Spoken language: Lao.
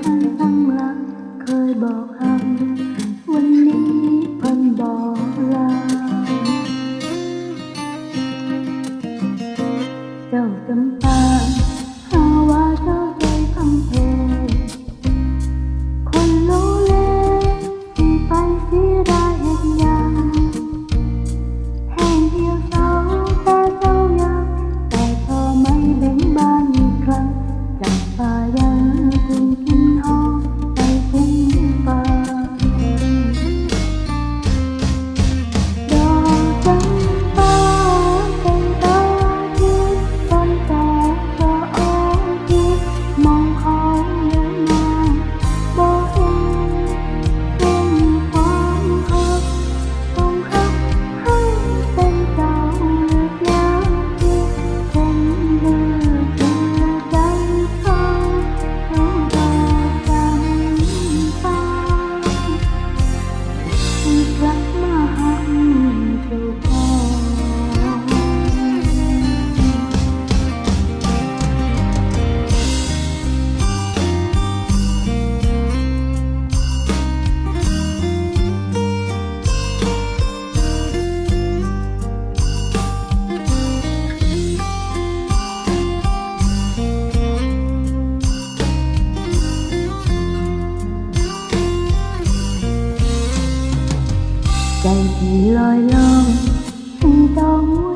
ທັງໆ ເຄີຍບອກຮັກ ວັນນີ້ເພິ່ນບອກລາ. ເຈົ້າຈຳປາ ຫາວ່າເຈົ້າໃຈຄຳແພງ ຄົນໂລເລ ຊິໄປເສຍດາຍເຮັດຫຍັງ ແຮ່ງທ່ຽວເຊົາ ຕາເຈົ້າຍັງ ແຕ່ທໍ່ໄມ້ເບັ່ງບານອີກຄັ້ງ ຈຳປາຍັງຄົງຄິດຮອດໄປກຸງປາ. ດອກຈຳປາເປັນຕາທີ່ຕົ້ນແຕກສະອອກທີ່ ມອງເຂົາເລີຍມາ ບໍ່ເຫັນເປັນຄວາມຮັກ ຕ້ອງຮັກໃຫ້ເປັນເຈົ້າເລືອກຢ່າງທີ່ ເປັນເລືອກເຊື່ອໃຈເຂົາ ເຈົ້າດອກຈຳປາ ໃຫ້ກັບມາຮັກເຈົ້າຂອງ. ໃຈທີ່ລອຍລ່ອງ ໃຫ້ຕ້ອງ